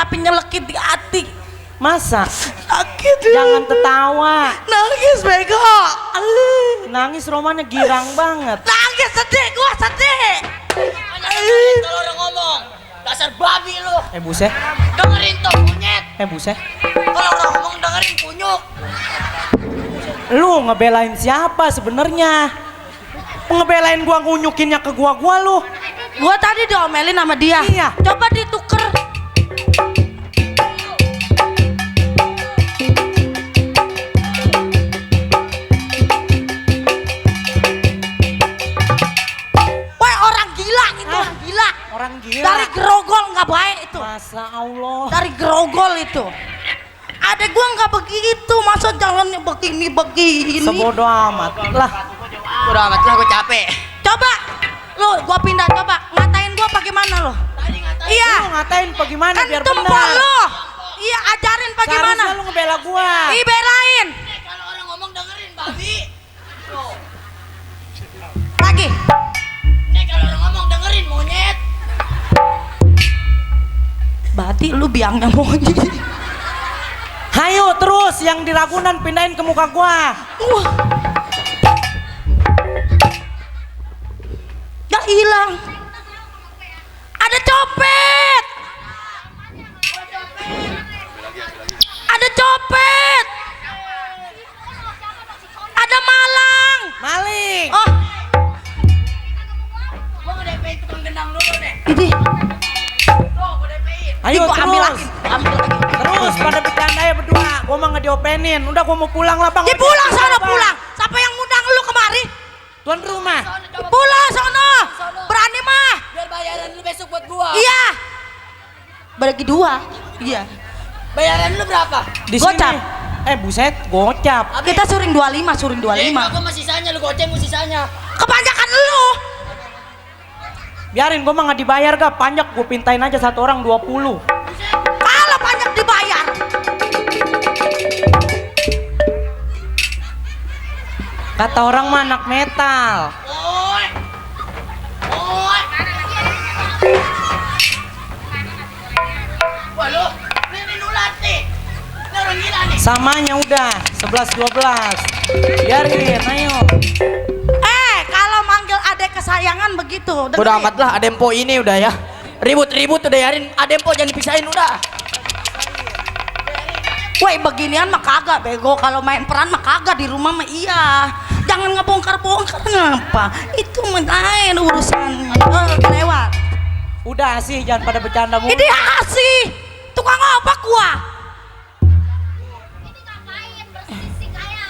tapi nyelekit di hati. Masa? Sakit. Jangan tertawa. Nangis bego. Nangis Romanya girang banget. Nangis sedih, gua sedih. Kalau orang ngomong, dasar babi lu. Buset. Dengerin tuh monyet. Buset. Kalau orang ngomong dengerin kunyuk. Lu ngebelain siapa sebenarnya? Ngebelain gua ngunyukinnya ke gua lu. Gua tadi diomelin sama dia. Iya. Coba dituker. Woi, orang gila itu, orang gila. Orang gila. Dari Grogol nggak baik itu. Masa Allah. Dari Grogol itu. Adek gua nggak begitu, masa jalannya begini. Sebodoh amat. Lah, Udah amat lah, gue capek. Coba, lu gua pindah, coba ngatain gua bagaimana lo? Tadi ngatain. Iya, lu ngatain bagaimana kan biar tumpul benar? lo. Iya, ajarin bagaimana. Seharusnya lu ngebela gua. Ibelain. Kalau orang ngomong dengerin babi. Tuh. Lagi. Kalau orang ngomong dengerin monyet. Berarti lu biangnya monyet. Hayo terus yang di Ragunan pindahin ke muka gua. Wah. Gak hilang. Ada copet. Ada copet. Ada malang. Maling. Oh, Gua nge-DP-in tukang gendang dulu deh. ini. Tuh, gua DP-in. Ayo Gua ambil terus. lagi. Ambil lagi. Terus pada bercanda ya berdua. Gua mah ngediopenin. Udah gua mau pulang lah, Bang. Ya pulang sono pulang. Siapa yang ngundang lu kemari? Tuan rumah. Pulang sono. Berani mah. Biar bayaran lu besok buat gua. Iya. Bagi dua. Iya. Bayaran lu berapa? Di Gocap. sini. Buset, gocap. Kita suring 25, suring 25. Gua masih sisanya, lu goceng gua sisanya. Kebanyakan lu. Biarin gua mah nggak dibayar gak panjak, gua pintain aja satu orang 20. Kalau banyak dibayar. Kata orang mah anak metal. Oi. Oi. Wah lu, ini nulat nih. Ini orang gila nih. Samanya udah 11 12. Biarin, ayo. Kalau manggil adek kesayangan begitu. Udah dengerin. amat lah, Adempo ini udah ya. Ribut-ribut udah yarin, Adempo jangan dipisahin udah. Woi, beginian mah kagak bego. Kalau main peran mah kagak, di rumah mah iya. Jangan ngebongkar-bongkar ngapa? Itu main urusan lewat. Udah sih, jangan pada bercanda mulu. Ini asih. Tukang apa gua?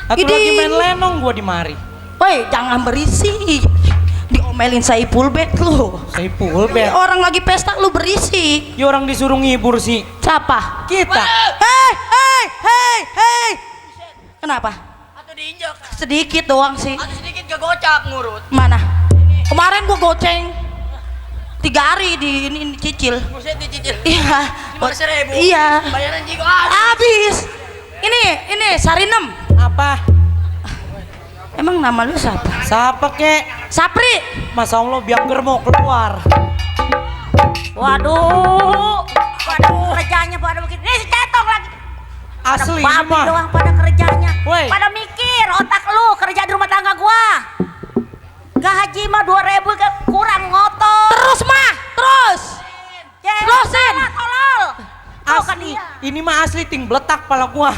Aku Ini- lagi main lenong gua di mari. Woi, jangan berisik. Diomelin Saipul Bet lu. Saipul bet. Orang lagi pesta lu berisik. Ya orang disuruh ngibur sih. Siapa? Kita. Hei. Kenapa? Atau diinjak, Sedikit doang sih. atau sedikit gak gocap ngurut. Mana? Kemarin gua goceng 3 hari di ini cicil. Buset dicicil. Iya. 5.000. Iya. Bayaran jigo Habis. Ini Sarinem. Apa? Emang nama lu siapa? Siapa kek? Sapri. Masa Allah biangger mau keluar. Waduh, kerjanya pada begitu. Nih si Cetong lagi. Asli ini Babi mah. doang pada kerjanya. Woi. Pada mikir otak lu kerja di rumah tangga gua. Gaji mah 2.000 kurang ngotot. Terus mah, terus. Terusin. Tolol. Tahu kan Asli. dia. Ini mah asli ting bletak pala gua.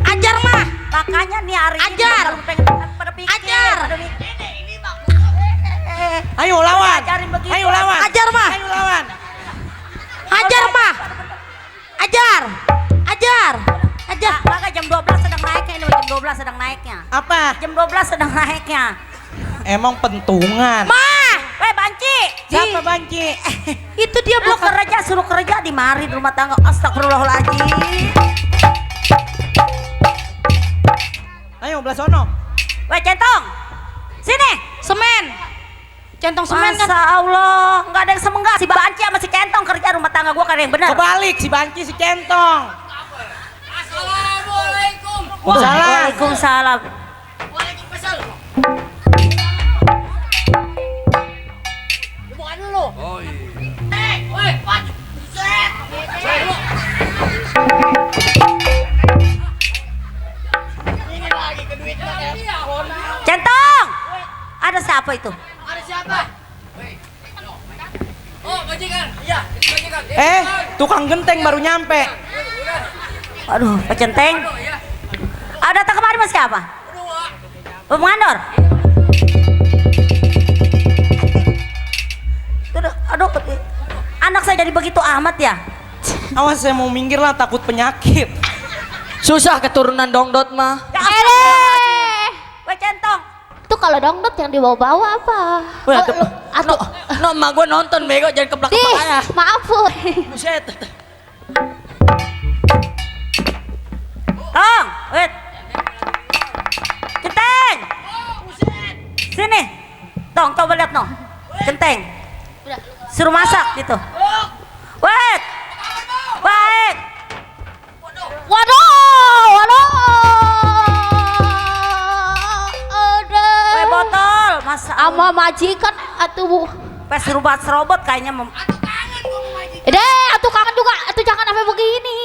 Ajar mah. Makanya nih hari ini Ajar. baru pengen pada pikir. Ajar. Pada mikir. Ayo lawan. Ajarin begitu. Ayo lawan. Ajar mah. Ayo lawan. Ajar mah. Ajar. Maka jam 12 sedang naiknya ini, jam 12 sedang naiknya. Apa? Jam 12 sedang naiknya. Emang pentungan. Mah. Weh Banci. Siapa Banci? Itu dia Lu bukan. kerja suruh kerja di mari di rumah tangga. Astagfirullahaladzim. Ayo belah sono. Weh Centong. Sini. Semen. Centong semen kan. Masa Allah, nggak ada yang semenggak. Si Banci sama si Centong kerja rumah tangga gua kan yang bener. Kebalik si Banci si Centong. Assalamualaikum. Waalaikumsalam. Waalaikumsalam. Lu mau anu lu? Oh iya. Woi, Pak. Buset. siapa itu? Ada siapa? Oh, majikan. Iya, ini majikan. Tukang genteng baru nyampe. Aduh, Pak Centeng. Datang kemari mas siapa? Pemandor. Aduh, anak saya jadi begitu amat ya? Awas saya mau minggir lah takut penyakit. Susah keturunan dongdot mah. Ya, Pak Centong. Tuh kalau dongdot yang dibawa-bawa apa? Wah, Atau emak gue nonton bego jangan keblak-keblak aja. maaf Pur. Buset. Tong, wait. Centeng. Sini. Tong, coba lihat no. Centeng. Suruh masak gitu. Wait. Baik. Waduh. Weh botol, masa Sama majikan atuh. pas suruh serobot kayaknya Atuh kangen juga. Atuh jangan sampai begini.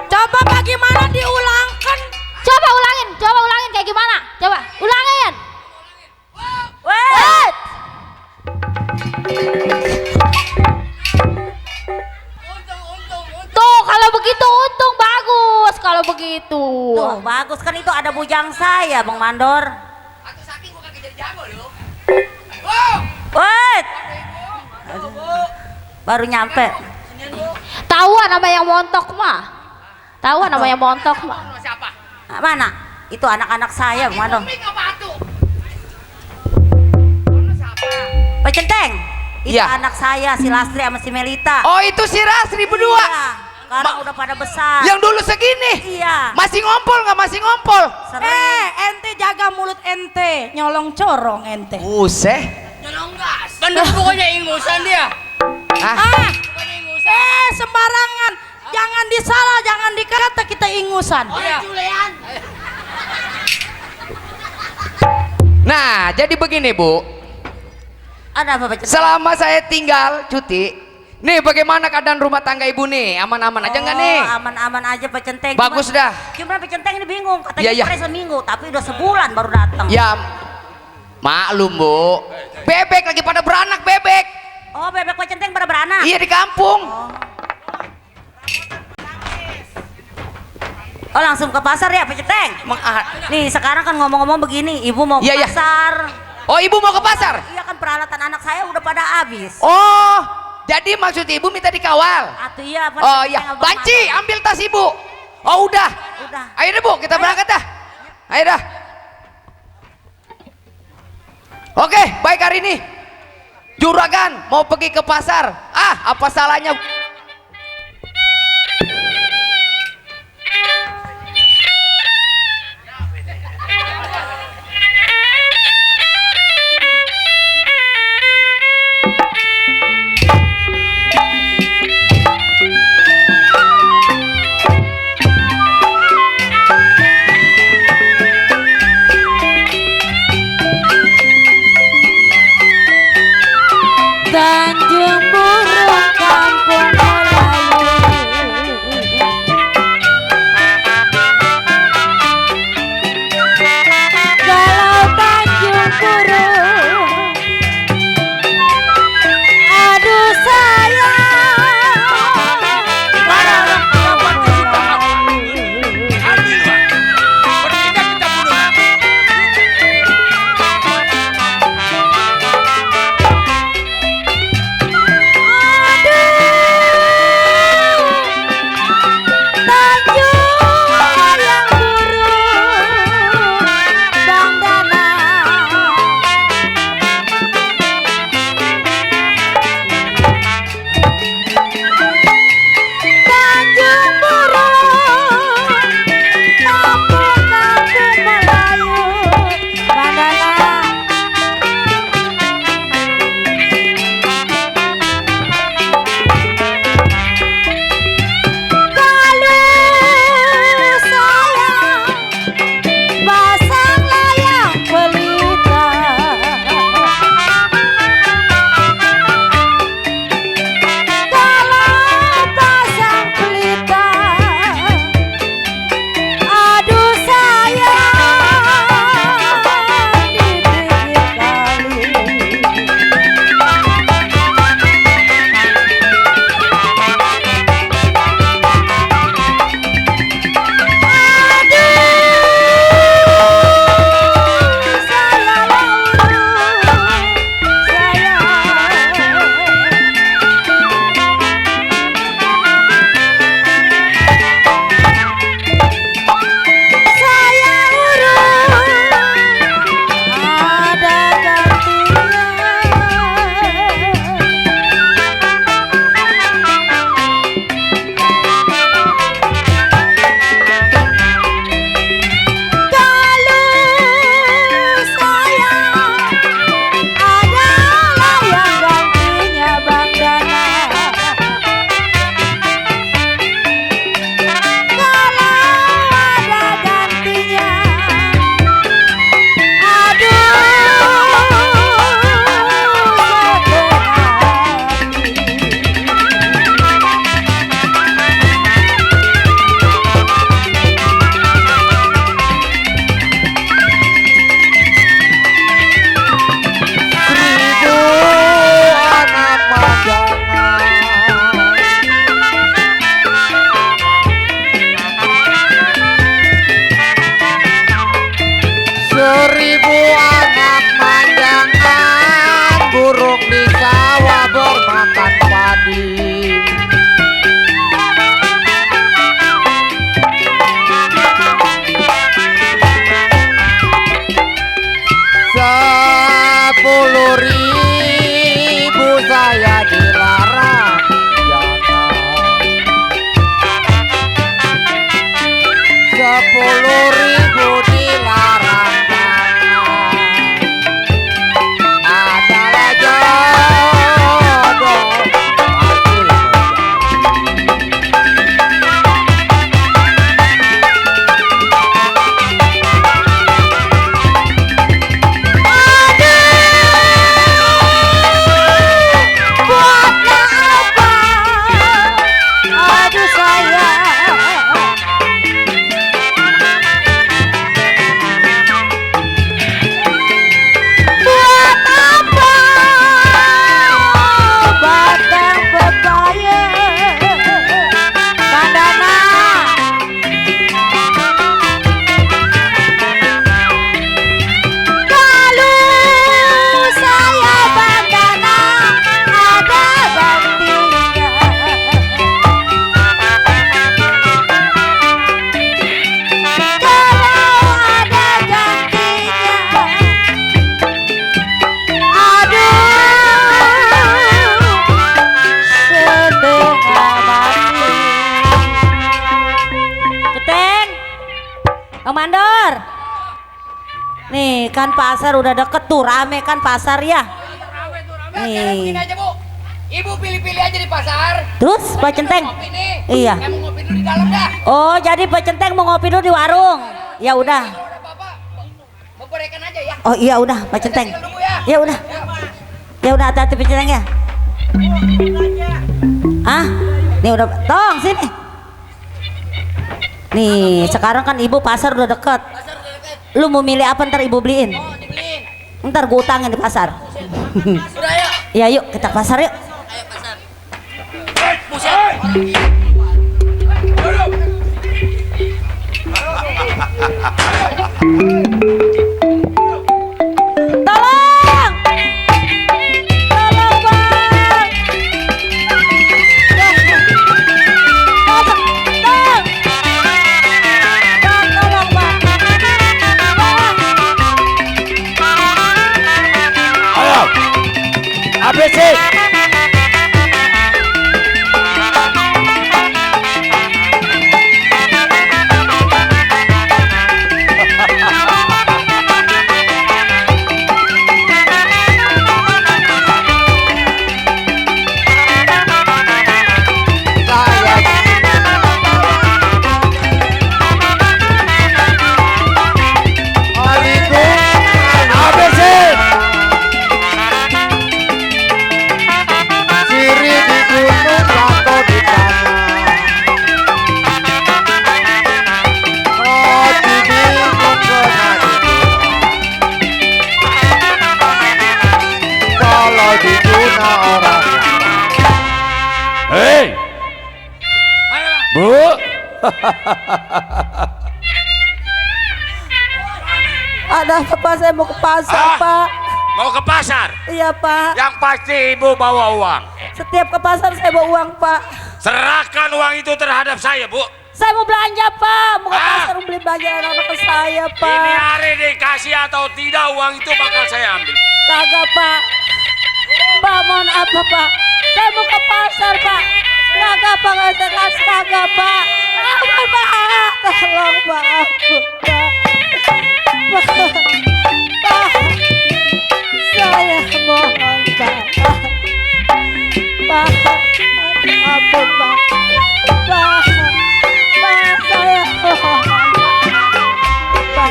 Coba bagaimana diulangkan? Coba ulangin kayak gimana? Coba ulangin. Weh. Wait. Tuh kalau begitu untung bagus kalau begitu. Tuh bagus kan itu ada bujang saya Bang Mandor. Wait. Baru nyampe. Tahu nama yang montok mah. Tahu nama yang montok mah. Mana? Itu anak-anak saya Bang Mandor. Pak Centeng. Itu Iya. anak saya si Lastri sama si Melita. Oh, itu si Rasri berdua. Iya. Sekarang udah pada besar. Yang dulu segini. Iya. Masih ngompol nggak masih ngompol? Sering. Ente jaga mulut ente, nyolong corong ente. Buset. Nyolong gas. Bener pokoknya ingusan dia. Sembarangan. Jangan disalah, jangan dikata kita ingusan. Julean. Nah, jadi begini Bu. Ada apa Pak Centeng? Selama saya tinggal cuti, nih bagaimana keadaan rumah tangga ibu nih? Aman-aman aja nggak nih? Aman-aman aja Pak Centeng. Bagus dah. Cuma Pak Centeng ini bingung. Katanya Iya, iya. kemarin seminggu, tapi udah sebulan baru datang. Ya, maklum Bu. Bebek lagi pada beranak bebek. Oh, bebek Pak Centeng pada beranak. Iya di kampung. Oh, langsung ke pasar ya Pak Centeng. Nih sekarang kan ngomong-ngomong begini, ibu mau ke Iya, iya. pasar. Oh, ibu mau ke pasar? Iya kan peralatan anak saya udah pada habis. Oh, jadi maksud ibu minta dikawal? Atau iya Pak Oh Centeng iya, sama Bang Banci Mandor. ambil tas ibu. Oh udah. Udah. Ayo deh Bu, kita berangkat dah. Ayo dah. Oke, baik hari ini. Juragan mau pergi ke pasar. Apa salahnya? Tanjung burung kampung aduh sayang. Buat apa batang pepaya Bandana? Kalau saya bandana ada bantingnya. Kalau ada gantinya, aduh setengah mati. Keteng, Bang Mandor. Nih kan pasar udah deket tuh, rame kan pasar ya. Sekarang begini aja Bu, Ibu pilih-pilih aja di pasar. Terus Pak Centeng? Ngopi nih. Iya. Saya mau ngopi dulu di dalam dah. Oh jadi Pak Centeng mau ngopi dulu di warung. Ya udah. Kalau ada Bapak, mau gorekan aja ya. Oh iya udah Pak Centeng. Tinggal nunggu ya. Ya udah. Ya udah hati-hati Pak Centeng ya. Ah, nih udah. Tong sini. Nih sekarang kan ibu pasar udah deket. Lu mau milih apa ntar ibu beliin? Oh, dibeliin. Ntar gue utangin di pasar. Udah ya. Ya yuk kita ke pasar yuk. Ayo pasar. Buset. Tolong! Tolong bang! Tolong! Bang, tolong bang! Ayo, ABC. ABC. Siri di gunung, Lato di tanah. Roti bingung kena di kalau di Tuna orang. Hei, Bu. Ada apa saya mau ke pasar Ah. pak? Mau ke pasar? Iya pak. Yang pasti ibu bawa uang. Setiap ke pasar saya bawa uang pak. Serahkan uang itu terhadap saya, Bu. Saya mau belanja pak. Mau ke Ah. pasar mau beli belanja anak-anak saya Ini pak. hari dikasih atau tidak uang itu bakal saya ambil. Kagak pak. Pak mohon apa pak? Saya mau ke pasar pak. Kagak pak, nggak saya kasih kagak pak. Ampun pak. Tolong pak. Ampun pak. Pak. Pak. Saya mohon pak. Pak. Ampun pak. Pak. Pak saya mohon. Pak.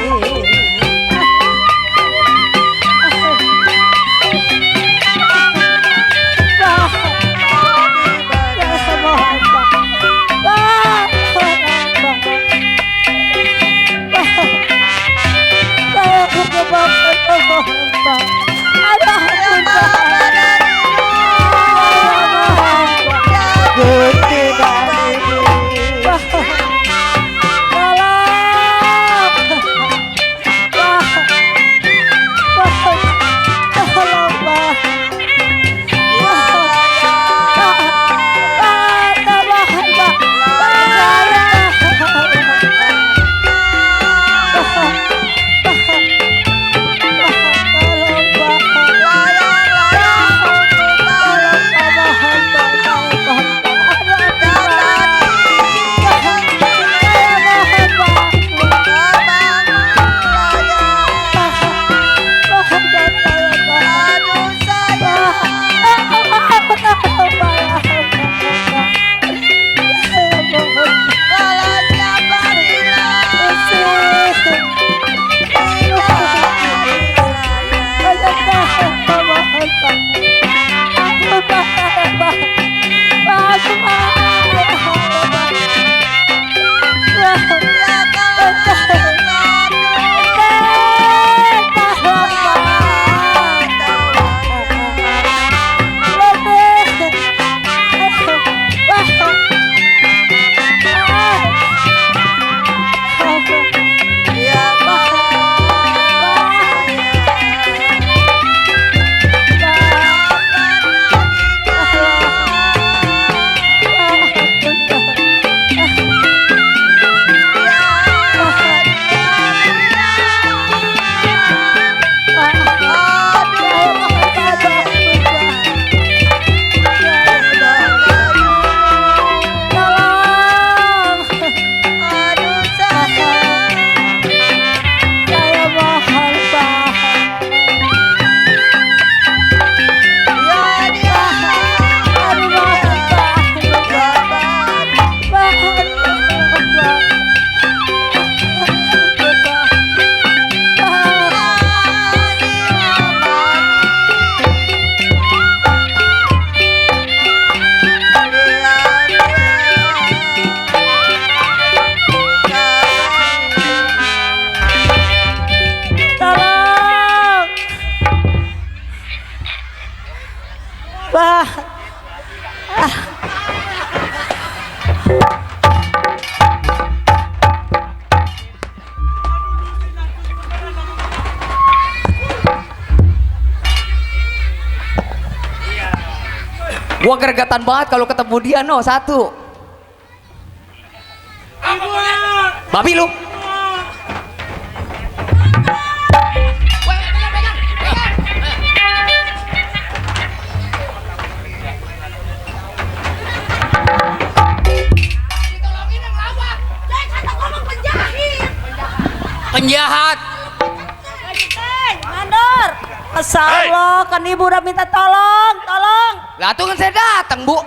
Gusti Gua gergetan banget kalau ketemu dia no satu. Babi lu. Penjahat. Mandor. Masa Allah, kan ibu udah minta tolong. Lah tuh kan saya datang, Bu.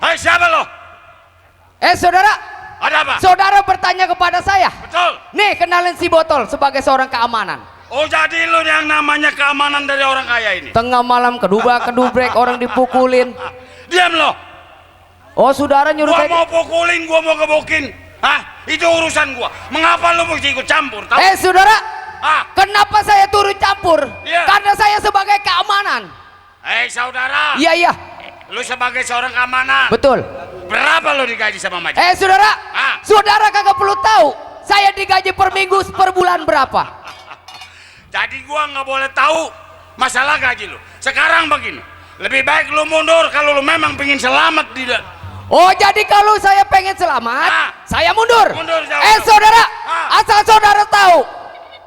Hai, siapa lo? Saudara. Ada apa? Saudara bertanya kepada saya. Betul. Nih, kenalin si Botol sebagai seorang keamanan. Oh, jadi lo yang namanya keamanan dari orang kaya ini? Tengah malam kedubrek orang dipukulin. Diam lo. Oh, saudara nyuruh Gua saya. mau pukulin, gua mau gebukin. Hah? Itu urusan gua. Mengapa lo mesti ikut campur? Tahu? Saudara. Ah. Kenapa saya turun campur? Iya. Karena saya sebagai keamanan. Saudara. Iya. Lu sebagai seorang keamanan. Betul. Berapa lo digaji sama Majid? Saudara. Ah. Saudara kagak perlu tahu. Saya digaji per minggu, per bulan berapa? Jadi gua nggak boleh tahu masalah gaji lu. Sekarang begini, lebih baik lu mundur kalau lu memang pengen selamat di Oh, jadi kalau saya pengen selamat, Ah. saya mundur. Mundur, jauh. Saudara, Ah. asal saudara tahu,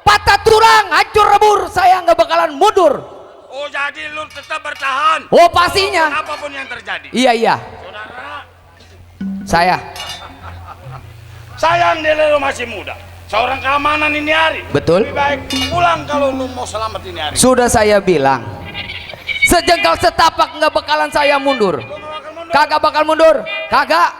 patah tulang, hancur lebur, saya nggak bakalan mundur. Oh, jadi lu tetap bertahan. Oh, pastinya. Apapun yang terjadi. Iya. Saudara, Saya. sayang dia lu masih muda. Seorang keamanan ini hari. Betul. Lebih baik pulang kalau lu mau selamat ini hari. Sudah saya bilang, sejengkal setapak nggak bakalan saya mundur. Kagak bakal mundur, kagak.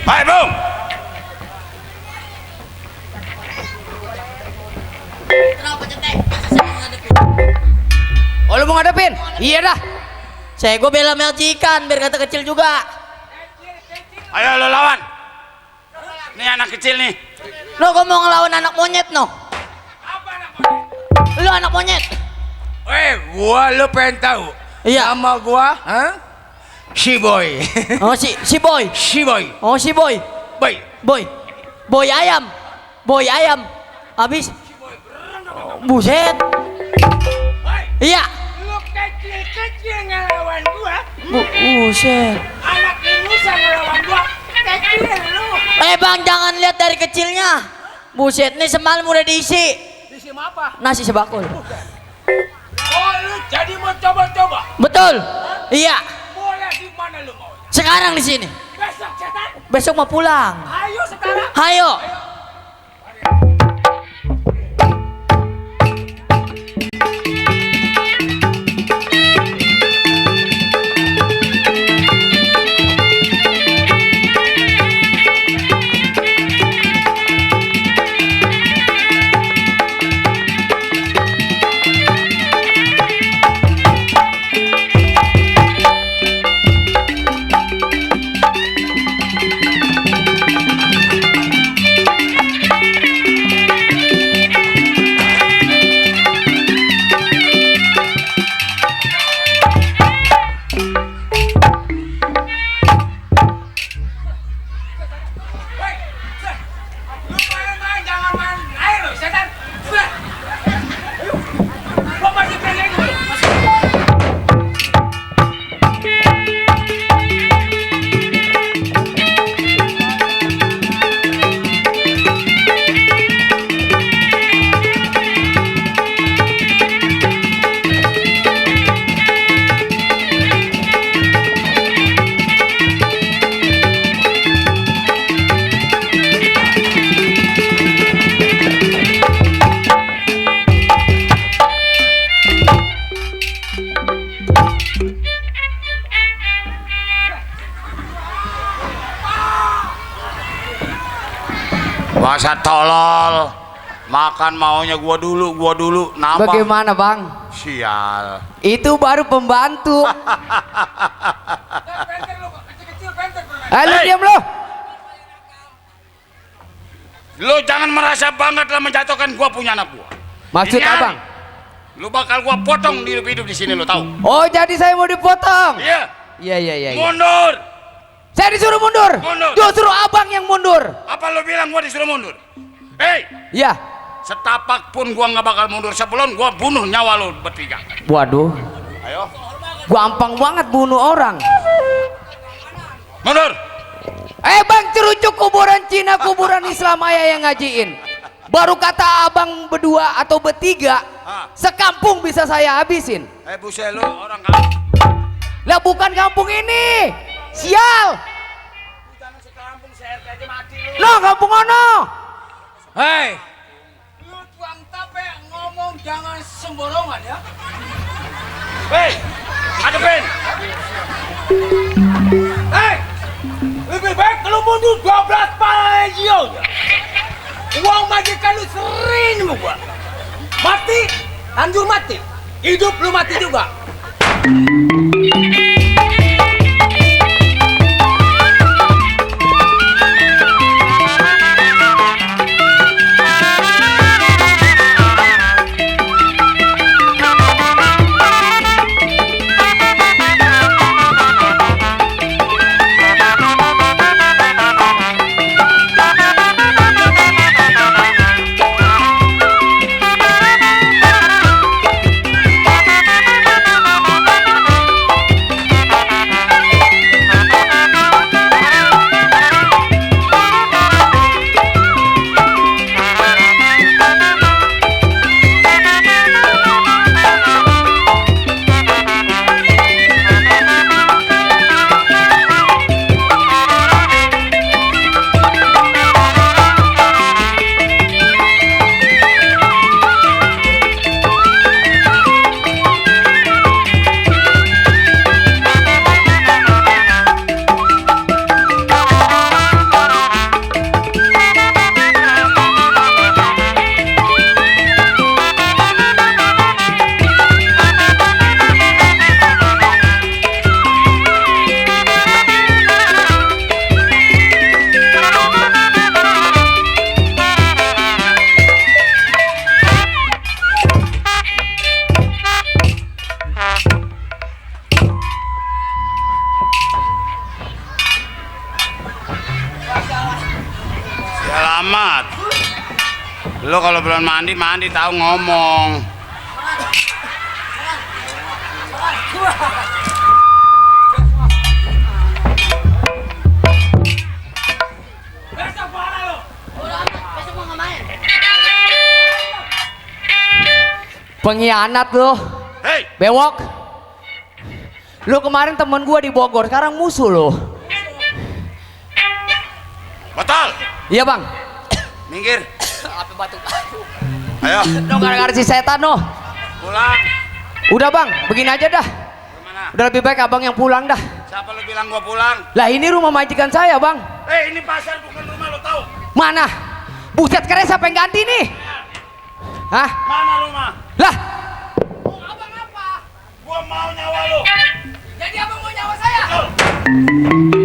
Hai, Bung. Oh, lu mau ngadepin? Iya dah. Gue bela majikan biar kata kecil juga. Ayo lo lawan. Nih anak kecil nih. Lo gue mau ngelawan anak monyet no. Lo anak monyet. Gua lo pengen tahu. Iya. Nama gua, Si Boy. Oh si boy. Si Boy. Oh si boy. Boy. Boy ayam. Boy ayam. Habis. Buset. Iya. Lu kecil-kecil ngelawan gua. Buset. Anak ingusan ngelawan gua. Kecil lu. Bang jangan lihat dari kecilnya. Buset nih semalam udah diisi. Diisi apa? Nasi sebakul. Oh, lu jadi mau coba-coba? Betul. Iya. Boleh di mana lu mau? Sekarang di sini. Besok cetak. Besok mau pulang. Ayo sekarang. Ayo. Masa tolol. Makan maunya gua dulu. Napa? Bagaimana bang? Sial. Itu baru pembantu. Lu Hey! diam lu. Lu jangan merasa banget lah menjatuhkan gua punya anak gua. Maksud Ini abang? Lu bakal gua potong hidup di sini, lu tahu? Oh jadi saya mau dipotong? Iya. Iya. Mundur. Saya disuruh mundur. Mundur. Justru abang yang mundur. Apa lu bilang gua disuruh mundur? Hei, Iya. setapak pun gua nggak bakal mundur sebelum gua bunuh nyawa lu bertiga. Waduh. Ayo. Gampang banget bunuh orang. Mundur. Bang cerucuk kuburan Cina, kuburan Islam ayah yang ngajiin. Baru kata abang berdua atau bertiga, sekampung bisa saya habisin. Buset lu orang kampung. Lah bukan kampung ini. Sial. Jangan sekampung saya aja mati lu. No kampung ono. Hei, Lu tuang tape ngomong jangan sembarangan ya. Hei, hadapin. Lebih baik lu mundur 12 pajio. Uang majikan lu sering sama gua. Mati, lanjut mati. Hidup lu mati juga. Selamat. Lu kalau belum mandi tahu ngomong. Pengkhianat lu. Hei, Bewok. Lu kemarin temen gua di Bogor, sekarang musuh lu. betul. Iya bang. Minggir. Ayo, No gara-gara si setan no. pulang. Udah bang, begini aja dah. Kemana? Udah lebih baik abang yang pulang dah. Siapa lu bilang gua pulang? Lah ini rumah majikan saya bang. Ini pasar bukan rumah, lu tahu? Mana? Buset keren siapa yang ganti nih? Hah? Mana rumah? Lah? Gua mau nyawa lu. Jadi abang mau nyawa saya? Betul.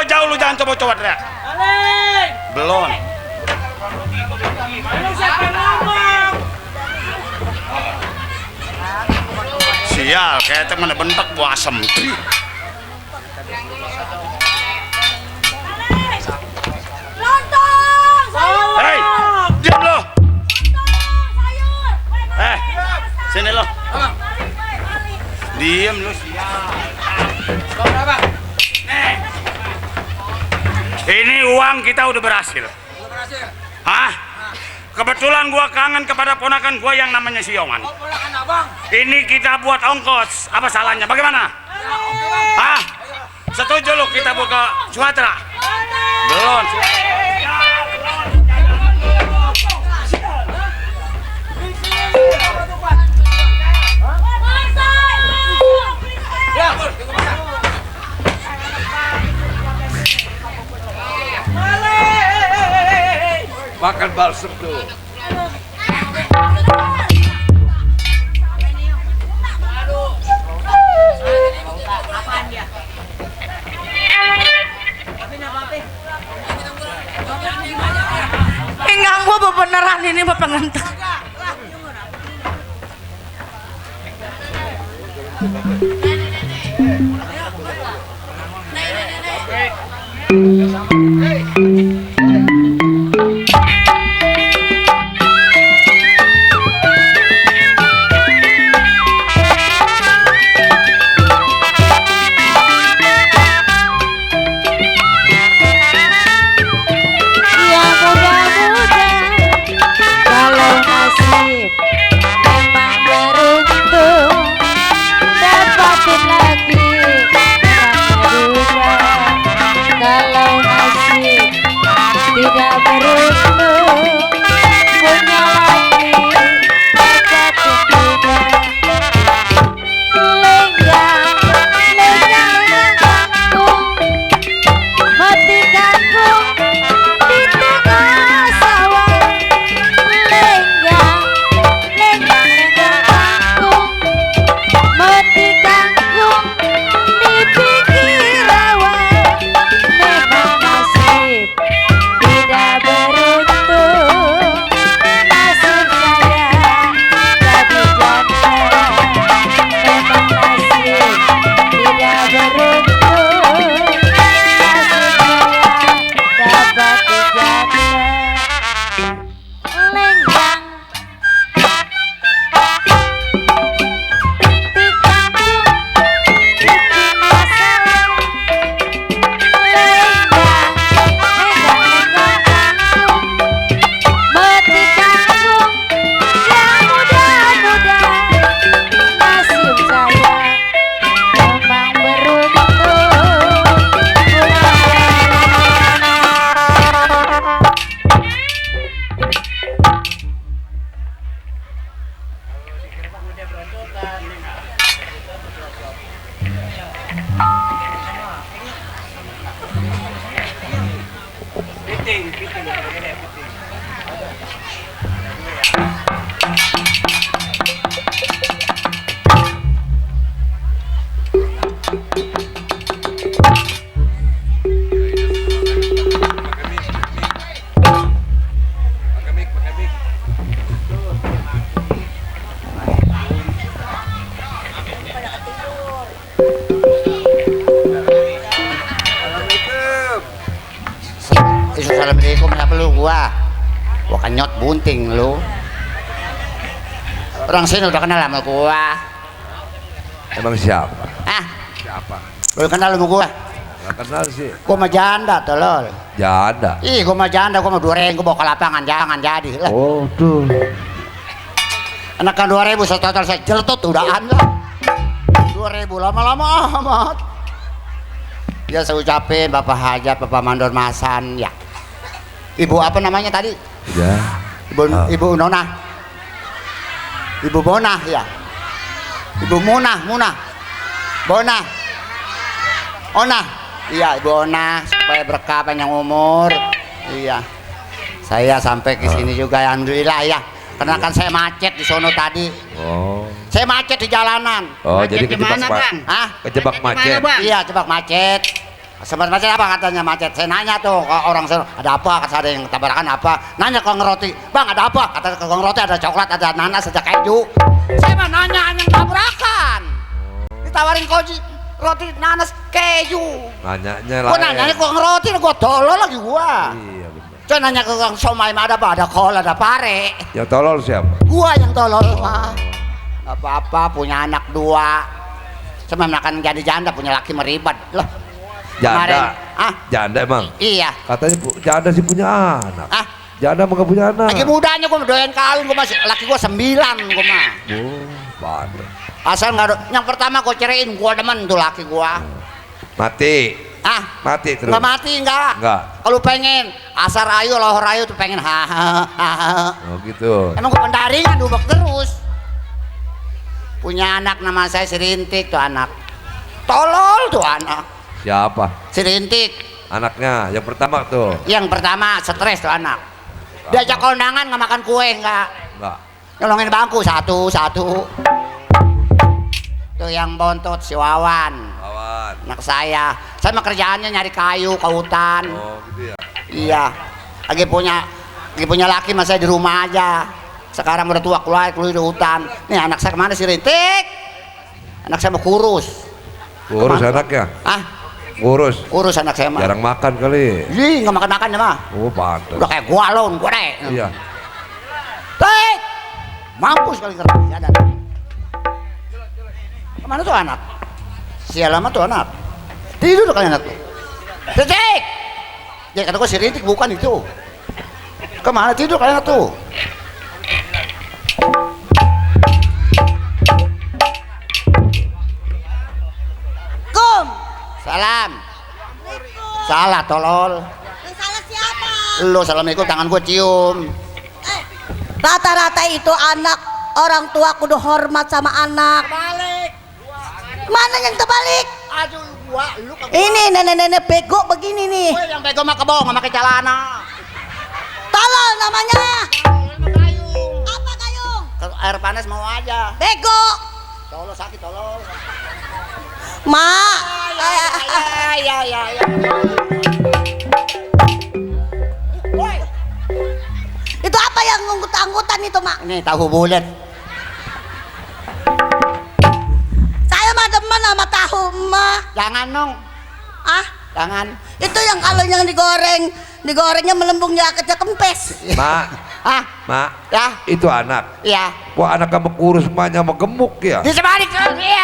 jauh lu jangan coba-coba teriak. Belum. Sial, kayak temen bentak buah asem. Lontong, sayur. Hei, diam lo. Sini lo. Diam lu sial. Ini uang kita udah berhasil. Hah? Kebetulan gua kangen kepada ponakan gua yang namanya si Yoman. Ini kita buat ongkos. Apa salahnya? Bagaimana? Hah? Setuju lu kita buat ke Sumatera? Belum. Makan balsem tuh. Enggak, gua beneran ini bapak ngantuk. Assalamualaikum, kenapa lu gua kenyot bunting lu. Orang sini udah kenal sama gua. Emang siapa? Ah, Siapa? lu kenal sama gua? Gak kenal sih. Gua mah janda tolol. Janda. Ih, gua mah janda, gua mah 2.000 gua bawa ke lapangan, jangan jadi lah. Oh tuh. Enakan 2.000 total saya jeltut udahan lah. 2.000 lama-lama amat. Ya saya ucapin Bapak Hajat, Bapak Mandor Masan ya. Ibu apa namanya tadi? Ya. Ibu Nona. Ibu Bona ya. Ibu Munah. Bona. Ona. Iya, Ibu Ona supaya berkah panjang umur. Iya. Saya sampai ke sini juga alhamdulillah ya. Karena kan saya macet di sono tadi. Oh. Saya macet di jalanan. Oh, macet jadi kejebak Bang? Hah? Kejebak macet. Iya, kejebak macet. Sempat macet apa katanya macet? Saya nanya tuh ke orang sana, ada apa? Kata ada yang tabrakan apa? Nanya kong roti, bang ada apa? Kata kong roti ada coklat, ada nanas, ada keju. Saya mah nanya yang tabrakan. Ditawarin koji roti nanas keju. Nanyanya Gua lain. nanya kong roti, gua tolol lagi gua. Iya benar. Coba nanya ke kong somai mah ada apa? Ada kol, ada pare. Yang tolol siapa? Gua yang tolol mah. Gak apa-apa, punya anak 2. Cuma makan jadi janda, punya laki meribad lah. Janda. Ah, Janda emang. iya. Katanya janda sih punya anak. Ah, Janda emang gak punya anak. lagi mudanya gua doyan kawin, gua masih laki gua 9 gua mah. Oh, bandel. Asal nggak ada. Yang pertama gua ceraiin, gua demen tuh laki gua. Mati. Ah, Mati terus. nggak mati nggak? Nggak. Kalau pengen asal rayu, lohor rayu tuh pengen hahaha. Oh gitu. Emang gua pendaringan dubek terus. Punya anak nama saya si Rintik tuh anak. Tolol tuh anak. Siapa? Si Rintik. Anaknya yang pertama tuh. Yang pertama stres tuh anak. Diajak kondangan nggak makan kue nggak. Enggak. Nyolongin bangku satu. Tuh yang bontot si Wawan. Kawan. Anak saya mah kerjaannya nyari kayu ke hutan. Oh gitu ya. Iya. Lagi punya laki mas saya di rumah aja. Sekarang udah tua keluar di hutan. Nih anak saya kemana si Rintik? Anak saya mau kurus. Urus Kemana? anaknya. Ah, Urus. kurus anak saya mah. Jarang makan kali. Ih, nggak makan ya mah. Oh pantas. Udah kayak gua lon, gua deh. Iya. Tik! Mampus kali kerja ada. Kemana tuh anak? Sial lama tuh anak. Tidur tuh kali anak tuh. Rintik! Ya kata gua si Rintik bukan itu. Kemana tidur kali anak tuh? Kum. Salam. Salah tolol. Yang salah siapa? Lu assalamualaikum tangan gua cium. Rata-rata itu anak orang tua kudu hormat sama anak. Balik. Mana yang terbalik? Aduh gua lu ke Ini nenek-nenek bego begini nih. gue yang bego mah kebong sama pakai celana. Tolol namanya. Gayung. Apa gayung? Kalau air panas mau aja. Bego. Tolol sakit tolol. Mak. Ya. Woi, Itu apa yang nganggut-anggutan itu, Mak? ini tahu bulat. Saya mah demen sama tahu, Mak. Jangan nong, Ah, jangan. itu yang kalau yang digorengnya melembung ya kecil kempes. Mak. Ah, Mak. ya, Itu anak. ya. Wah anak kamu kurus emaknya mau gemuk ya. Di sebalik terus, iya.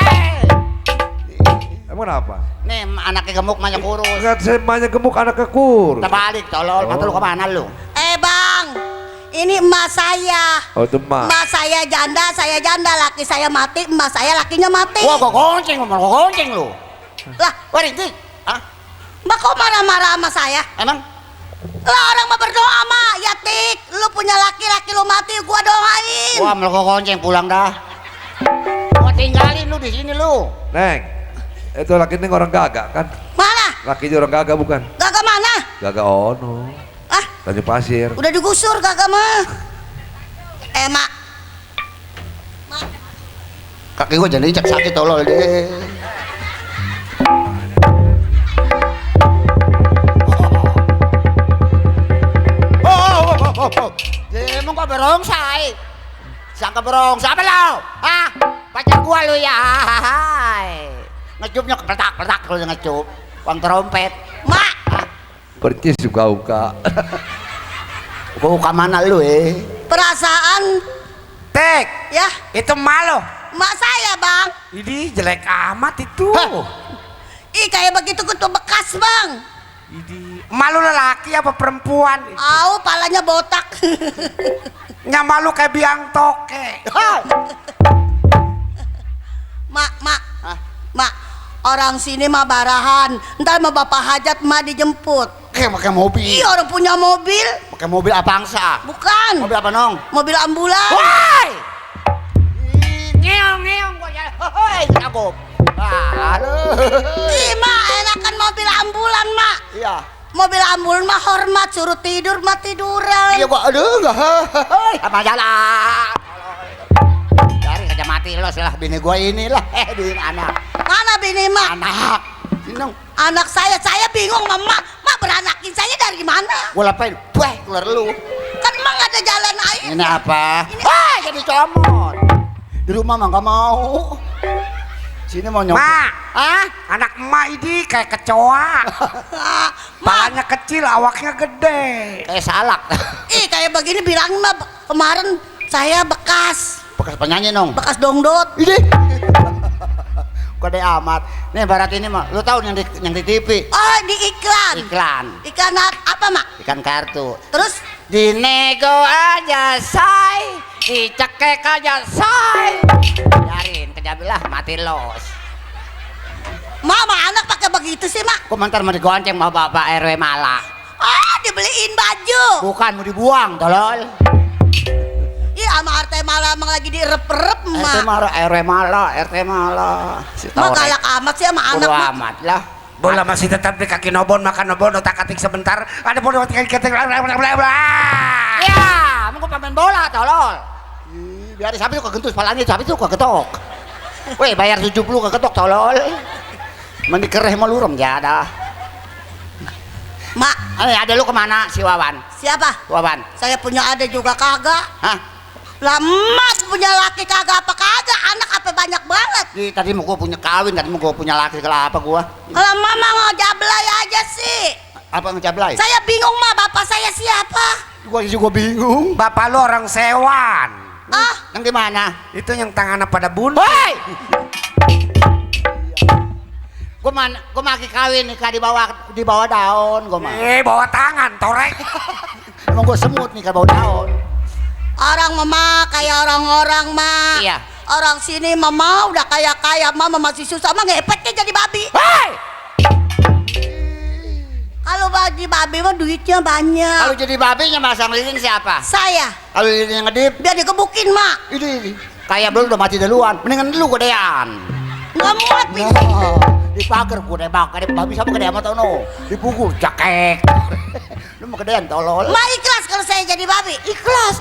Emang kenapa? Nih anaknya gemuk, banyak kurus. Enggak semuanya gemuk anaknya kurus. Terbalik, tolol. Mata lu kemana lu? Bang, ini emak saya. Oh itu mak. Emak saya janda, laki saya mati, emak saya lakinya mati. Wah, gua gonceng lu. Lah, Wah, Rintik. Ah, Mbak kok marah-marah sama saya? emang? Lah orang mah berdoa mah, ya Tik, lu punya laki-laki lu mati, gua doain. Wah, mau gua gonceng pulang dah. Gua tinggalin lu di sini lu. Neng. Itu laki ini orang gagak kan? Mana? Lakinya orang gagak bukan? Gagak mana? Gagak ono. Ah, Tanjung Pasir. udah digusur gagak mah. Mak. Kaki gua jadi cek sakit tolol deh. Oh. Emang gua berongsai. Sangka berongsai apa lo? Hah? Pacar gua lu ya. Hai. Ngecupnya kepetak-petak lu ngecup. Uang trompet. Mak, Percis suka-uka. Gua uka mana lu perasaan Tek, ya, itu malu. mak saya, Bang. Ini jelek amat itu. Ih, kayak begitu kutu bekas, Bang. Ini malu lelaki apa perempuan? Au, palanya botak. Nya malu kayak biang toke. Mak, orang sini mah barahan. Ntar mau bapak hajat mah dijemput. Kayak pakai mobil. Ih, orang punya mobil. Pakai mobil Avanza. Bukan. Mobil apa nong? Mobil ambulan. Woi! Ngeong gua jalan. Hoi, cakep. Aduh. Ih, mak, enakan mobil ambulan, mak. Iya. Mobil ambulan mah hormat, suruh tidur mah tiduran. Iya gua aduh enggak. Hoi, apa jalan. Dari kerja mati los lah bini gua inilah. Bini anak. Mana bini mak? Anak. Sini dong. Anak saya bingung mama. Mak beranakin saya dari mana? Gua lapain. Wah, keluar lu. Kan emang nggak ada jalan air. Ini apa? Ini- Wah, jadi comot. Di rumah mah nggak mau. Sini mau nyopet. Mak, Ah? anak emak ini kayak kecoa. Ah, Mak, Palanya kecil, awaknya gede. Kayak salak. kayak begini bilangin mah kemarin saya bekas Bekas penyanyi dong. dongdot. Ini. Kode amat. Nih barat ini mah. Lu tahu yang di TV? Oh di iklan. Iklan. Apa mak? Ikan kartu. Terus Dinego aja say, dicekek aja say. Biarin kejabilah mati los. mama anak pakai begitu sih mak? Komentar mau digonceng sama bapak RW malah. Ah dibeliin baju. Bukan mau dibuang, tolol. Iya sama RT malah emang lagi direp-rep RT mak. malah, RW malah, RT malah. Si Mak tahu galak amat sih sama anak bodo mak. amat lah. Bola masih tetap di kaki nobon, makan nobon, otak atik sebentar. Ada bola otak atik bla bla bla bla. Ya, mau pemain bola, tolol. Ih, biar sapi tuh kegentus palanya, sapi tuh kegetok. Weh, bayar 70 kegetok, tolol. Mandi kereh melurem ya ada. Mak Ada lu kemana si Wawan? siapa? Wawan? Saya punya ada juga kagak. Hah? Lah emak punya laki kagak apa kagak? Anak apa banyak banget? Tadi mau gua punya kawin, tadi mau gua punya laki kelapa gua. Kalau mama mau jablay aja sih. Apa ngejablay? Saya bingung mah bapak saya siapa? Gua juga bingung. Bapak lu orang sewan. Ah Yang di mana? Itu yang tangannya pada buntu. Hei! Gua maki kawin nikah di bawah daun, gua mah. Bawa tangan, torek. Emang gua semut nikah bawah daun. orang mama kayak orang-orang mah. Iya. Orang sini mama udah kaya mama masih susah mah ngepetnya jadi babi. Hei! Kalau bagi babi mah duitnya banyak. Kalau jadi babinya masang lilin siapa? Saya Kalau lilin yang ngedip, biar dikebukin mak. ini kayak belum udah mati duluan. Mendingan dulu godean. Nggak muat nih. Nah, dipager gua debak, babi sama gede amat tau no. Dipukul, cakek. Lu mau gedean tolol. Ma ikhlas kalau saya jadi babi. Ikhlas.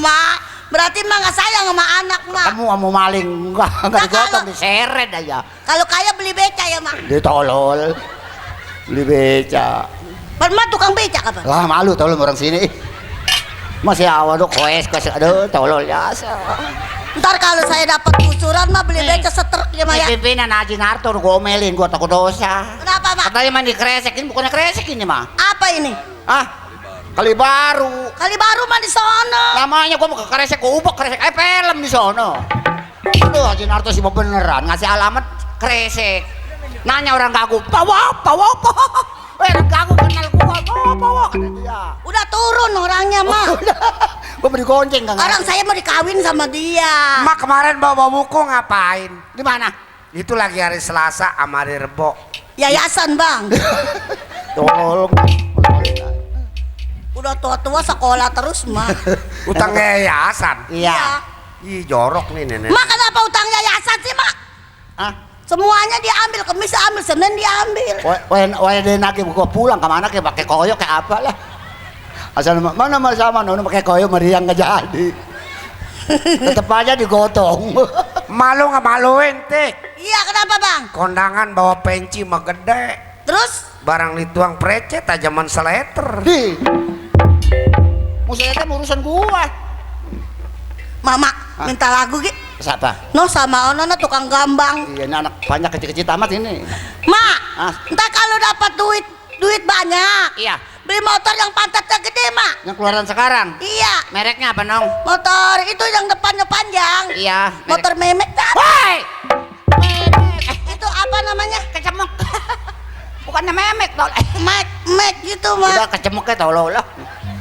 Mak, berarti mak nggak sayang sama anak mak. Kamu mau maling enggak Nah, digotong kalau- diseret aja. Kalau kaya beli beca ya mak. Dia tolol. Beli beca. Pernah tukang beca apa? Lah malu tolol orang sini. Masih awal lu koes, aduh tolol ya. Ntar kalau saya dapat kusuran mah beli beca setruk ya mak ya. Ini pimpinan Haji Narto gua omelin, gua takut dosa. Kenapa mak? Katanya main dikresek, ini bukannya kresek ini mah. Apa ini? Ah, kali baru. Kali baru mah di sono. Namanya gua mau ke kresek, gua ubek kresek, film di sono. Aduh, Haji Narto sih mau beneran ngasih alamat kresek. Nanya orang gagu, bawa apa? Orang gagu kenal gua, bawa kata dia. Udah turun orangnya mah. Gua beri gonceng kan. Orang saya mau dikawin sama dia. Mak kemarin bawa buku ngapain? Di mana? Itu lagi hari Selasa sama hari Rebo. Yayasan bang. Tolong. Udah tua-tua sekolah terus mah. Utang yayasan. Iya. Ih jorok nih nenek. Mak kenapa utang yayasan sih mak? Ah, Semuanya diambil, Kemis ambil, Senin diambil. wah dia nagi gua pulang kemana kayak pakai koyok kayak apa lah. Asal mana sama nono pakai koyok meriang nggak jadi. Tetep aja digotong. Malu nggak maluin tik? Iya kenapa bang? Kondangan bawa penci mah gede. Terus? Barang dituang precet tajaman seleter. Di. Musuhnya urusan gua. Mama minta lagu gitu. Siapa? No sama ono tukang gambang. Iya, ini anak banyak kecil-kecil tamat ini. Mak, Ah. entar kalau dapat duit banyak. Iya. Beli motor yang pantatnya gede mak. Yang keluaran sekarang. Iya. Mereknya apa nong? Motor itu yang depannya panjang. Iya. Motor memek. Woi. Itu apa namanya? Kecemuk. Bukannya memek tol. Mek gitu Udah mak. kecemuknya tolol lah.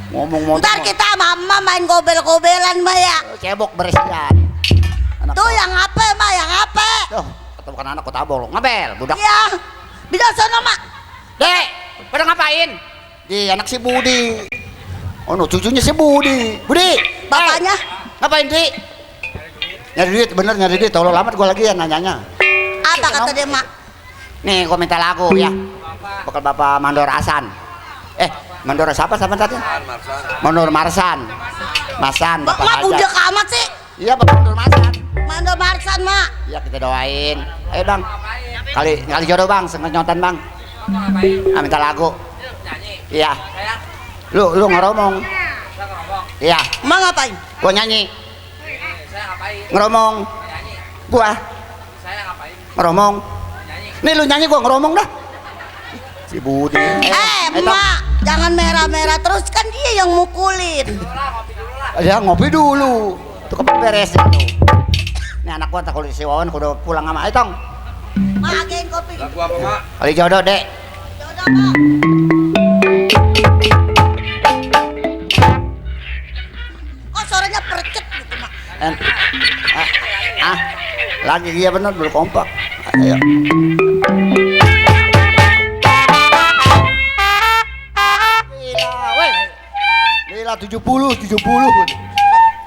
Ngomong motor. Ntar kita mama main gobel-gobelan mah ya. Cebok beresian. Anak Tuh yang apa mah yang apa? Tuh, ketemu kan anak kota bol. Ngabel, budak. Iya. Bisa sono mak. Dek, pada ngapain? Di anak si Budi. Oh no, cucunya si Budi. Budi, Bapaknya? Ngapain, Di? Nyari duit, bener nyari duit. Tolong amat gua lagi ya nanyanya. Apa kata dia mak? Nih, gua minta lagu ya. Bakal Bapak Mandor Hasan. Mandor siapa sama tadi? Mandor Marsan. Marsan, Bapak Mak aja. budak amat sih. Iya, Bapak Mandor Marsan. Mando Marsan mak. Iya, kita doain. Ayo, Bang. Kali jodoh bang, sengenyotan bang. Minta lagu. Iya. Lu ngeromong. Iya. Mau ngapain? Gua nyanyi. Ngeromong. Gua. Ngeromong. Nih lu nyanyi gua ngeromong dah. Si Budi. Mak, jangan merah-merah terus, kan dia yang mukulin. Ya ngopi dulu. Itu beres tuh. Ini anak gua tak kalau si Wawan udah pulang sama Ayo Tong. Mak, agein kopi. Lagu apa, Mak? Kali jodoh, Dek. Jodoh, Mak. Oh, suaranya percet gitu, Mak. Lagi dia bener belum kompak. Ayo. Lila 70.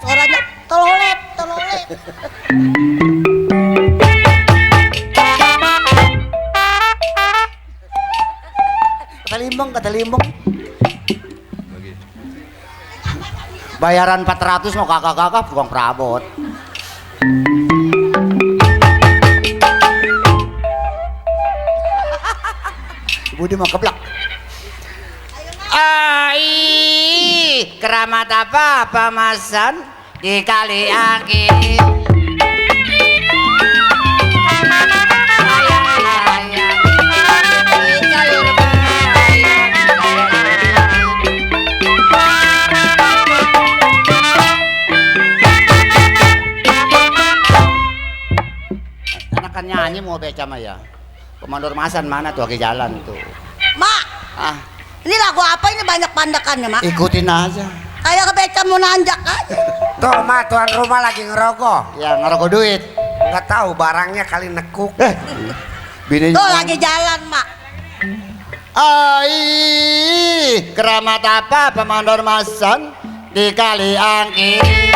Suaranya telolet. Kata limbong. Bayaran 400 mau kakak tukang perabot. Budi mau keblak. Keramat apa pamasan di kali angin. Kan nyanyi mau beca mah ya. Komandor Masan mana tuh lagi jalan tuh. Mak, ini lagu apa ini banyak pandakannya, Mak? Ikutin aja. Kayak kebeca mau nanjak aja. Tuh mak, tuan rumah lagi ngerokok. Ya ngerokok duit. Nggak tahu barangnya kali nekuk. Bininya Tuh lagi jalan, Mak. Keramat apa Komandor Masan di kali angin.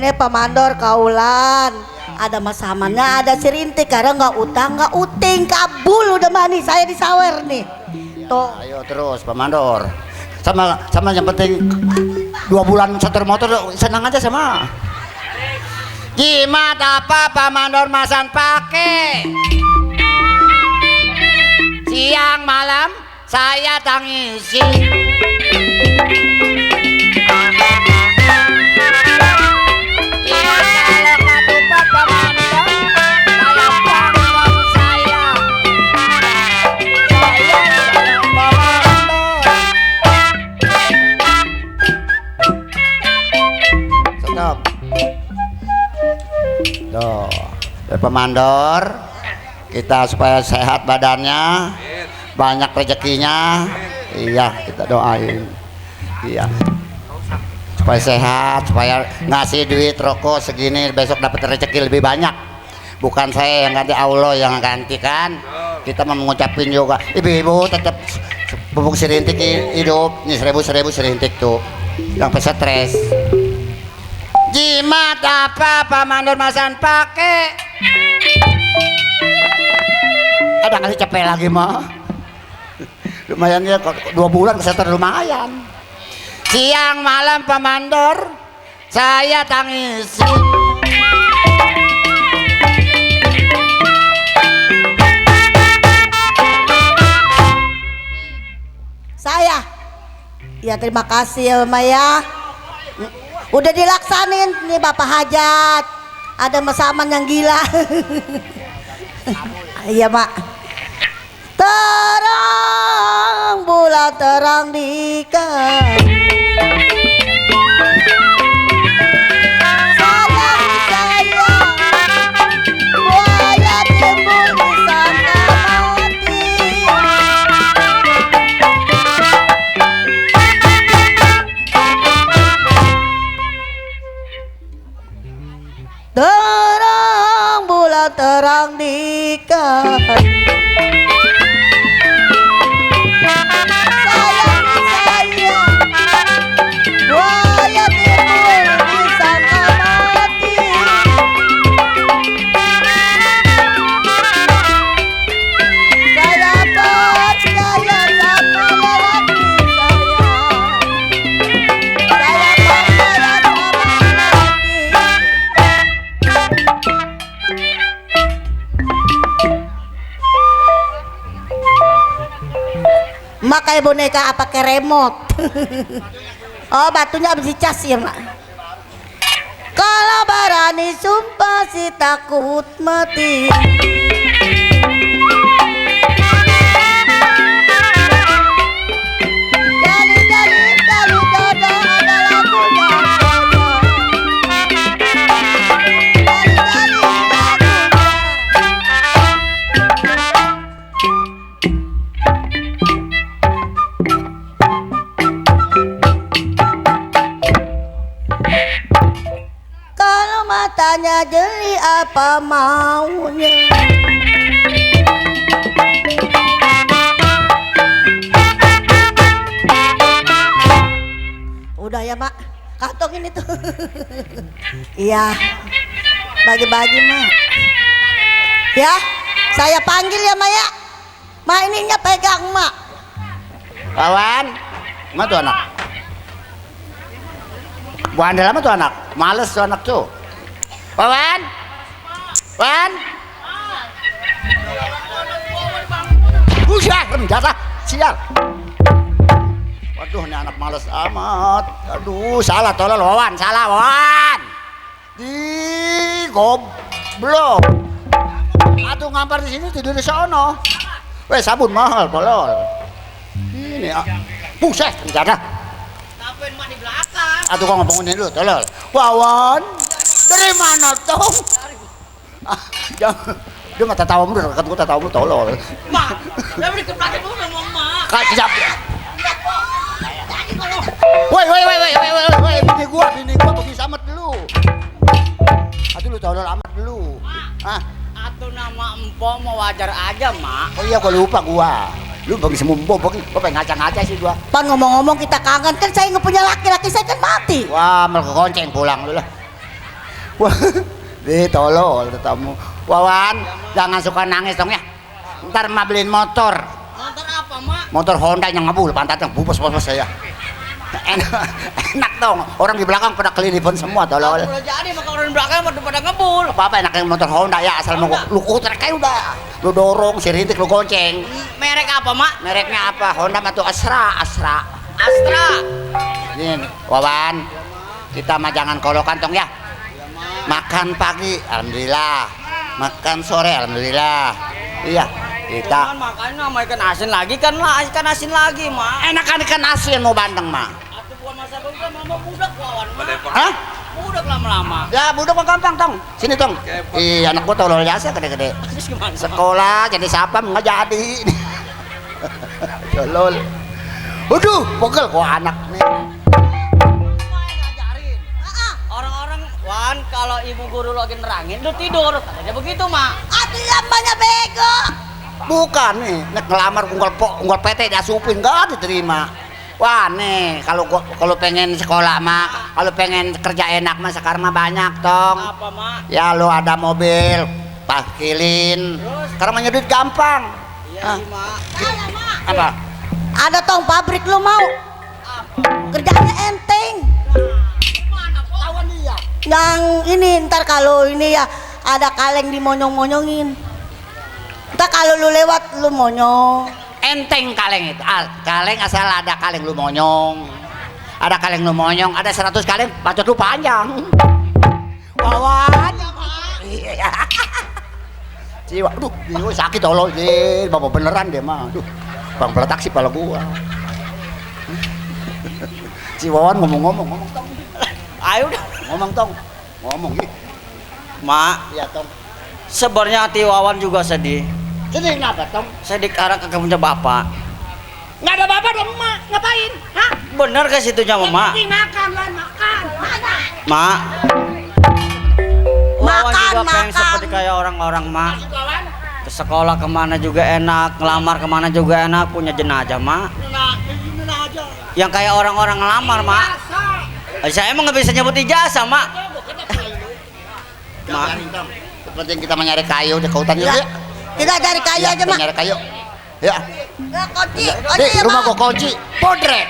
Ini pemandor kaulan, ada masamannya, ada sirintik, karena nggak utang nggak uting, kabul udah mani, saya disawer nih. Tuh. Ayo terus pemandor. Sama yang penting 2 bulan setor motor senang aja sama. Jimat apa pemandor Masan pakai? Siang malam saya tangisi. Pemandor kita supaya sehat badannya, banyak rezekinya. Iya, kita doain. Iya, supaya sehat, supaya ngasih duit rokok segini besok dapat rezeki lebih banyak. Bukan saya yang ganti, Allah yang gantikan. Kita mau mengucapin juga ibu-ibu tetap pupuk serintik hidup. Ini 1000 serintik tuh yang stres. Jimat apa Pemandor Masan pakai? Ada kali capek lagi mah. Lumayan ya, 2 bulan kesetor lumayan. Siang malam Pemandor saya tangisi. Saya ya terima kasih ya Maya, udah dilaksanin nih Bapak Hajat, ada masaman yang gila. Iya Mak. Terang bulan terang di terang bulan terang di Mak kayak boneka apa kayak remote. Oh batunya habis dicas ya mak. Kalau berani sumpah si takut mati. Kalau matanya jeli apa maunya? Udah ya mak, kantongin itu. Iya, bagi-bagi mak. Ya, saya panggil ya mak ya. Mak ininya pegang mak. Kawan, mana tuh anak? Bu Andel apa tuh anak? Males tuh anak tuh. Wan, Wan. Buset, jatah, sial. Waduh, ini anak males amat. Aduh, salah tolol Wawan, salah Wawan. Di goblok. Atuh ngampar di sini tidur di sono. Weh, sabun mahal tolol. Ini, buset, jatah. Ngapain mak di belakang? Atuh kok ngomongin dulu, tolol. Wawan, dari mana toh? Dia nggak tahu mu, dekat gua tahu mu tolol. Mak, saya beri ke belakang dulu ngomong mak. Kajap. Woi, bini gua pergi samet dulu. Atuh lu tolol amat dulu. Hah? Atuh nama empok mau wajar aja mak. Oh iya, gua lupa gua. Lu bagi semumpo, gua pengen ngaca-ngaca sih gua. Pan ngomong-ngomong kita kangen kan saya nggak punya laki-laki saya kan mati. Wah, malah kekonceng pulang lu lah. Wah, deh tolol tetamu. Wawan, jangan suka nangis dong ya. Ntar emak beliin motor. Motor apa mak? Motor Honda yang ngebul, pantatnya bubus saya. Enak dong, orang di belakang pada kelilipan semua tolol. Kalau jadi maka orang di belakang pada ngebul. Apa enaknya motor Honda ya, asal mau lu kuter kayak udah. Lu dorong, si rintik lu gonceng. Merek apa mak? Mereknya apa? Honda mah tuh Astra. Astra. Ini, Wawan, kita mah jangan kolok kantong ya. Makan pagi, alhamdulillah. Makan sore, alhamdulillah. Iya, kita. Makan sama ikan asin lagi kan lah, ikan asin lagi mak. Enakan ikan asin mau bandeng mah. Atau buah masa udah mama budak lawan mak. Hah? Budak lama-lama. Ya budak mah gampang tong. Sini tong. Ih, anak gua tolol jasa gede-gede. Terus gimana? Sekolah jadi sapam nggak jadi. Tolol. Waduh, pegel gua anak nih. Ngajarin. Orang-orang Wan kalau ibu guru lagi nerangin lu tidur. Katanya begitu mak. Atuh yang banyak bego. Bukan nih, nek ngelamar unggal PT diasupin nggak diterima. Wah nih, kalau pengen sekolah mah, kalau pengen kerja enak mah sekarang mah banyak tong. Apa mak? Ya lo ada mobil, parkirin. Sekarang mah nyedut gampang. Iya sih mak. Apa? Ada tong pabrik lu mau? Kerjanya enteng. Tawan dia. Yang ini ntar kalau ini ya ada kaleng dimonyong-monyongin. Ntar kalau lu lewat lu monyong. Enteng kaleng itu. Kaleng asal ada kaleng lu monyong. Ada kaleng lu monyong, ada 100 kaleng, bacot lu panjang. Wawan. Iya. Jiwa, aduh, sakit tolol deh, bapak beneran dia mah. Aduh, bang peletak sih pala gua. Si Wawan ngomong tong. Ayo dah. Ngomong tong. Ngomong gitu. Mak, Iya tong. sebenarnya hati Wawan juga sedih. Sedih kenapa tong? Sedih karena kagak punya bapak. Nggak ada bapak dong mak, ngapain? Hah? Bener ke situnya mak? Makan lah, makan. Mak. Wawan Makan, juga pengen makan. seperti kayak orang-orang mak. Ke sekolah kemana juga enak, ngelamar kemana juga enak, punya jenazah mak. Yang kayak orang-orang ngelamar mak. Saya emang nggak bisa nyebut ijazah mak. Mak. Penting kita mencari kayu di hutan yuk. Ya. Kita cari kayu aja mak. Nyari kayu. Ya. Ya kunci, Di ya rumah mak. gua kunci. Podrek.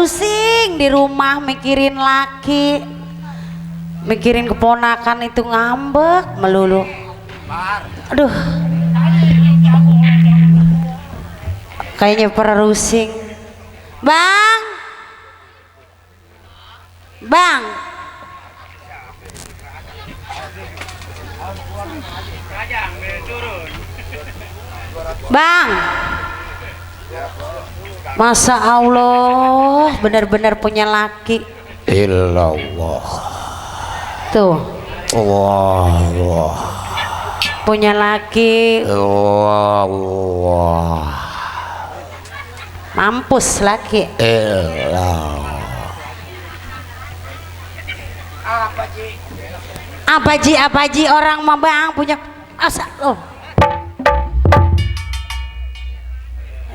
Rusing di rumah mikirin laki, mikirin keponakan itu ngambek melulu. Aduh, kayaknya para rusing. Bang, bang, bang, masa Allah benar-benar punya laki. Illallah. Tuh, Allah. punya laki, Allah. mampus laki. Illallah. Apa ji orang mah bang punya asa loh.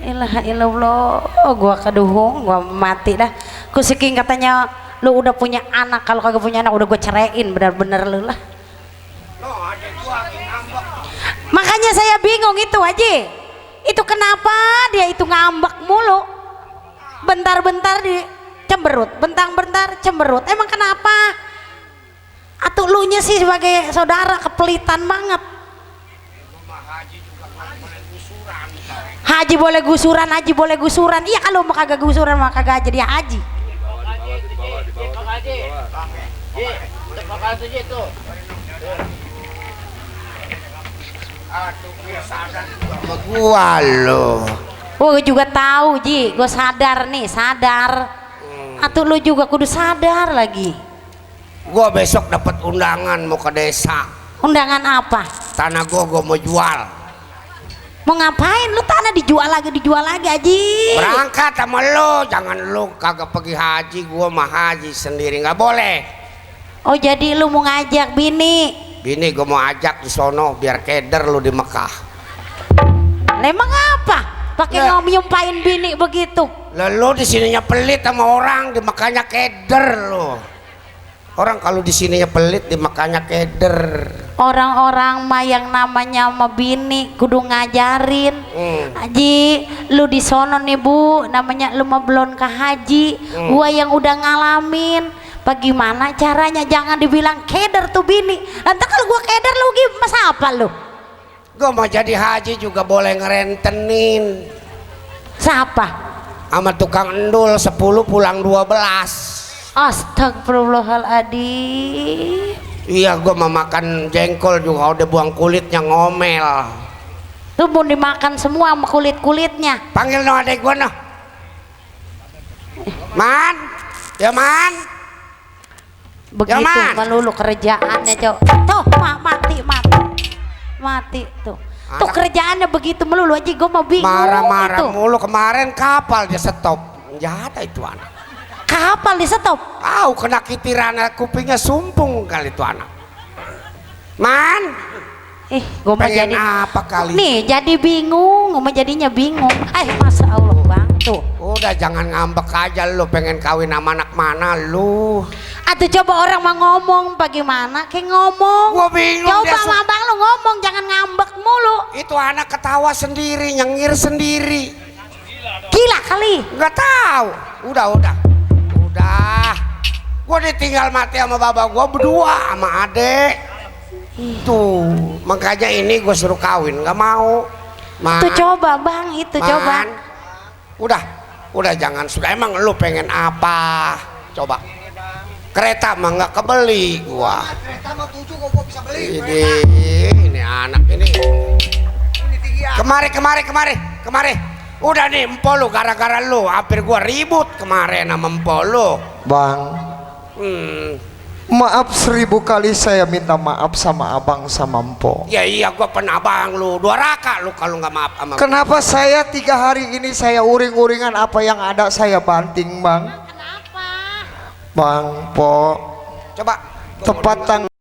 Ilaha illallah, gua keduhung, gua mati dah. Ku saking katanya lu udah punya anak, kalau kagak punya anak udah gua ceraiin, bener-bener lu lah. Makanya saya bingung itu Haji. Itu kenapa dia itu ngambek mulu? Bentar-bentar di cemberut, bentar-bentar cemberut. Emang kenapa? Atau lu nya sih sebagai saudara kepelitan banget. Haji boleh gusuran, haji boleh gusuran. Iya kalau mau kagak gusuran mah kagak jadi haji. Gua lo. Gue juga tahu Ji, gue sadar nih, sadar. Atau lu juga kudu sadar lagi. Gua besok dapat undangan mau ke desa. Undangan apa? Tanah gua mau jual. Mau ngapain? Lu tanah dijual lagi Haji. Berangkat sama lo, jangan lo kagak pergi haji, gua mah haji sendiri nggak boleh. Oh jadi lu mau ngajak bini? Bini gua mau ajak di sono biar keder lu di Mekah. Lah emang apa? Pakai Ya. nyumpain bini begitu? Lalu di sininya pelit sama orang, di Mekahnya keder lo. Orang kalau di sininya pelit, di Mekahnya keder. Orang-orang mah yang namanya sama bini kudu ngajarin. Haji, lu di sono nih Bu, namanya lu mah belum ke haji. Gua yang udah ngalamin. Bagaimana caranya? Jangan dibilang keder tuh bini. Nanti kalau gua keder lu masa apa lu? Gua mau jadi haji juga boleh ngerentenin. Siapa? Sama tukang endul 10 pulang 12. Astagfirullahaladzim. Iya, gua mau makan jengkol juga udah buang kulitnya ngomel. Lu mau dimakan semua sama kulit-kulitnya. Panggil no adek gua no. Man, ya man. Begitu Yaman. melulu kerjaannya Cok. Tuh mati tuh. Tuh kerjaannya begitu melulu aja gue mau bingung. Marah-marah itu. mulu kemarin kapal dia stop. Jahat itu anak. Kapal di stop. Tahu kena kitiran kupingnya sumpung kali itu anak. Man, Gue mau pengen jadi apa kali? nih jadi bingung, mau jadinya bingung. Masya Allah bang tuh. Udah jangan ngambek aja lu, pengen kawin sama anak mana lu? Atau coba orang mau ngomong bagaimana? Kayak ngomong. Gua bingung. Coba dia sama abang lu ngomong, jangan ngambek mulu. Itu anak ketawa sendiri, nyengir sendiri. Gila kali. Nggak tahu. Udah. Gua ditinggal mati sama bapak gua berdua sama adek. Tuh, makanya ini gua suruh kawin, nggak mau. Man, Tuh coba bang, itu coba. Udah jangan suka. Emang lu pengen apa? Coba. Kereta mah nggak kebeli gua. Kereta mah 7 kok gua bisa beli. Ini anak ini. Kemari. Udah nih empo lu gara-gara lu hampir gua ribut kemarin sama empo lu. Bang, maaf 1000 kali saya minta maaf sama abang sama empo. Ya iya gua pernah bang lu 2 raka lu kalau nggak maaf sama Kenapa saya 3 hari ini saya uring-uringan apa yang ada saya banting bang? Kenapa? Bang, po, Coba tepat tanggal